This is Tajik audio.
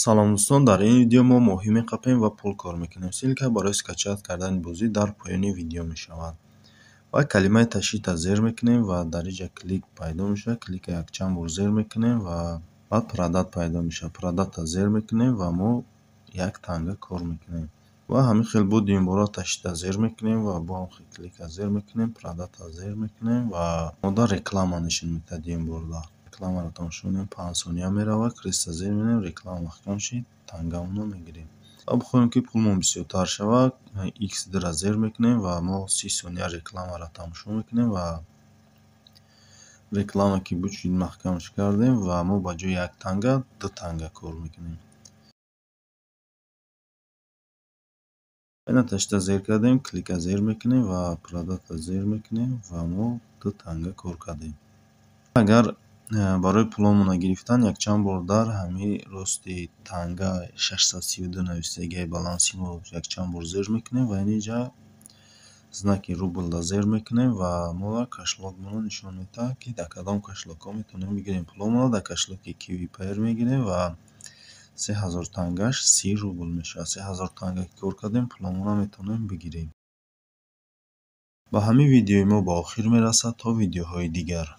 Салом, дӯстон! Дар ин видео мо моҳӣ меқапем ва пул кор мекунем. Ссылка барои скачать кардани бозӣ дар поёни видео мешавад. Ва калимаи тащить-а зер мекунем ва дар инҷа клик пайдо мешавад. Клика якчанд бор зер мекунем ва баъд продать пайдо мешавад. Продать-а зер мекунем ва мо як танга кор мекунем. Ва ҳамин хел бо дуюмбора тащить-а зер мекунем ва бо ҳам хел клика зер мекунем, продать-а зер мекунем ва мода реклама нишон медиҳад. Дуюмборда рекламаро тамошо мекунем, 5 сония меравад, крест-а зер мекунем, реклама маҳкам шид, тангамонро мегирем. Ва бихоҳем, ки пулмон бисёртар шавад, х2-ра зер мекунем ва мо 30 сония рекламаро тамошо мекунем ва реклама ки буд шуд, маҳкамаш кардем ва мо ба ҷои як танга ду танга кор мекунем. Ина тащить-а зер кардем, клика зер мекунем ва продать-а зер мекунем ва мо ду танга кор кардем. Агар барои пуломонро гирифтан якчанд бор дар ҳамин рости танга 632 нависагиаи баланси мо якчанд бор зер мекунем ва инҷа знаки рубльда зер мекунем ва моро кошелёкмонро нишон медиҳад, ки дар кадом кошелёкҳо метавонем бигирем. Пуломонро дар кошелёки Qiwi мегирем ва 3000 тангаш 30 рубл мешавад. 3000 танга ки кор кардем, пуломонро метавонем бигирем. Ба ҳамин видеои мо ба охир мерасад. То видеоҳои дигар.